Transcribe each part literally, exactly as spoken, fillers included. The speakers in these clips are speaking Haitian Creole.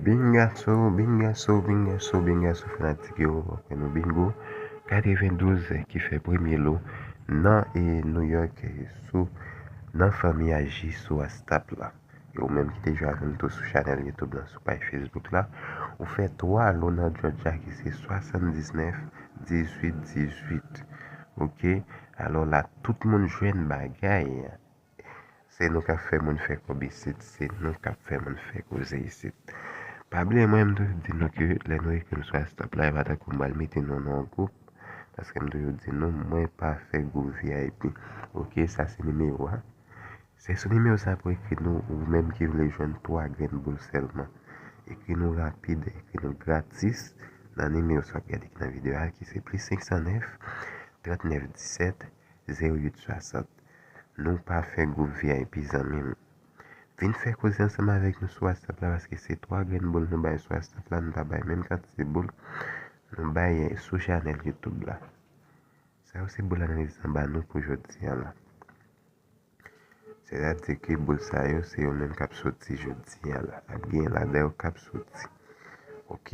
Bingaso, bingaso, bingaso, bingaso fanatik yo, ok, nou bingo katrevendouz ki fè premye lo nan e New York e sou nan fanmi a J sou WhatsApp la. E ou menm ki te jwe avè m tou sou chanèl YouTube la, sou paj Facebook la, ou fè twa lo nan Georgia ki se swasanndiznèf, dizuit, dizuit. Ok? Alò la, tout moun jwenn bagay. Se nou k ap fè moun fè kòb isit, se nou k ap fè moun fè koze isit. Pa bliye mwen, m toujou di nou ke lè nou ekri m sou WhatsApp la, e pa tankou m pral mete nou nan yon gwoup, paske m toujou di nou, mwen pa fè gwoup V I P. Ok, sa se nimewo a. Se sou nimewo sa pou ekri nou, ou menm ki vle jwenn twa grenn boul sèlman. Ekri nou rapid, ekri nou gratis nan nimewo sa w ap gade ki nan videyo a, ki se plis senk san nèf, trant nèf disèt, zewo uit swasant. Nou pa fè gwoup V I P, zanmi m. Vin fè koze ansanm avèk nou sou WhatsApp la, paske se twa grenn boul nou bay sou WhatsApp la, nou ta bay menm kantite boul nou bay sou chanèl YouTube la. Sa yo se boul analiz an ba nou pou jodi a la. Sètadi ke boul sa yo, se yo menm k ap soti jodi a la. Ap gen ladan yo k ap soti. Ok?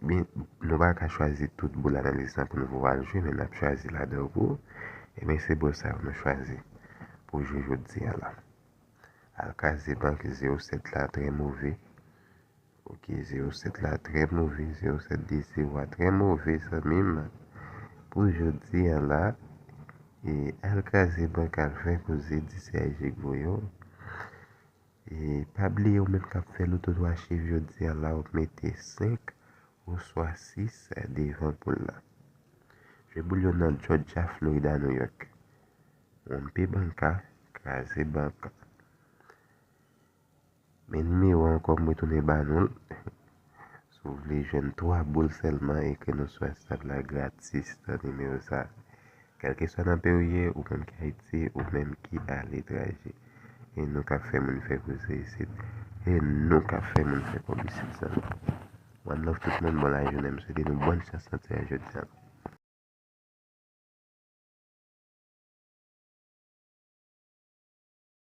Ebyen, nou pa ka chwazi tout boul analiz lan pou nou voye al jwe, men n ap chwazi ladan yo pou ou. Ebyen, se boul sa yo nou chwazi pou jwe jodi a la. Al kraze bank zewo sèt la, trè move. Ok, zewo sèt la, trè move, zewo sèt de zewo a, trè move, zanmi m. Pou jodi a la, e al kraze bank, al fè koze, di se a j k voye w. E pa bliye, ou menm k ap fè loto twa chif jodi a la, ou mete senk oswa sis devan poul la. Jwe boul yo nan Georgia, Florida, New York. Wonpe banka, kraze banka. Men nimewo a ankò, m retounen ba nou l. Si w vle jwenn twa boul sèlman, ekri nou sou WhatsApp la gratis nan nimewo sa. Kèlkeswa nan peyi w ye, ou menm ki Ayiti, ou menm ki aletranje. E nou k ap fè moun fè koze isit. E nou k ap fè moun fè kòb isit, zanmi. One love tout moun, bon lajounen. M swete nou bòn chans nan tiraj jodi a.